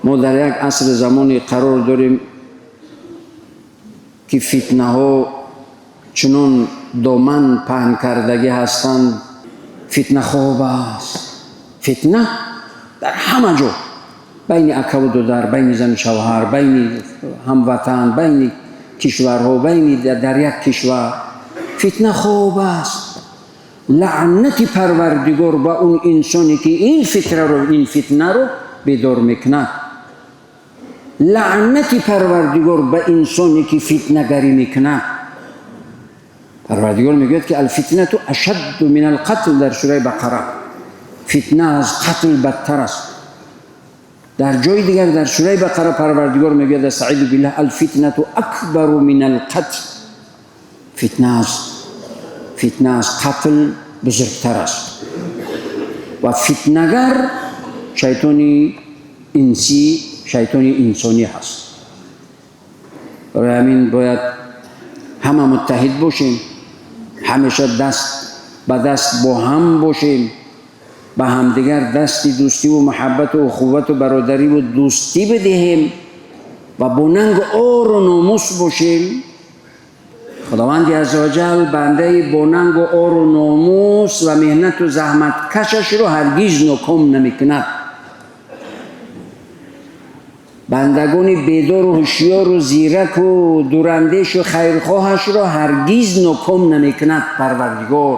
Мо дар як асри замоне қарор дорем, ки фитнаҳо чунон доман паҳн кардагӣ ҳастанд. Фитна хоб аст, фитна дар ҳама ҷо, байни акаву дудар, байни зану шавҳар, байни ҳамватан, байни кишварҳо, байни дар як кишвар фитна хоб аст. Лаънати Парвардигор ба он инсоне, ки ин фитнаро бедор мекунад. Лаънати Парвардигор ба инсоне, ки фитнагарӣ мекунад. Парвардигор мегӯяд, ки الفتنة أشد من القتل дар сураи Бақара. Фитна аз қатл бадтар аст. Дар ҷои дигар дар сураи Бақара Парвардигор мегӯяд: أستعيذ بالله، الفتنة أكبر من القتل. Фитна аз қатл бузургтар аст. Ва фитнагар шайтони инсӣ, шайтони инсонӣ ҳаст. Барои ҳамин бояд ҳама муттаҳид бошем, ҳамеша даст ба даст бо ҳам бошем, ба ҳамдигар дасти дӯстиву муҳаббату ухуввату бародариву дӯстӣ бидиҳем ва бо нангу ору номус бошем. Худованди аззаваҷал бандаи бо нангу ору номус ва меҳнату заҳматкашашро ҳаргиз ноком намекунад. Бандагони бедору ҳушёру зираку дурандешу хайрхоҳашро ҳаргиз ноком намекунад Парвардигор.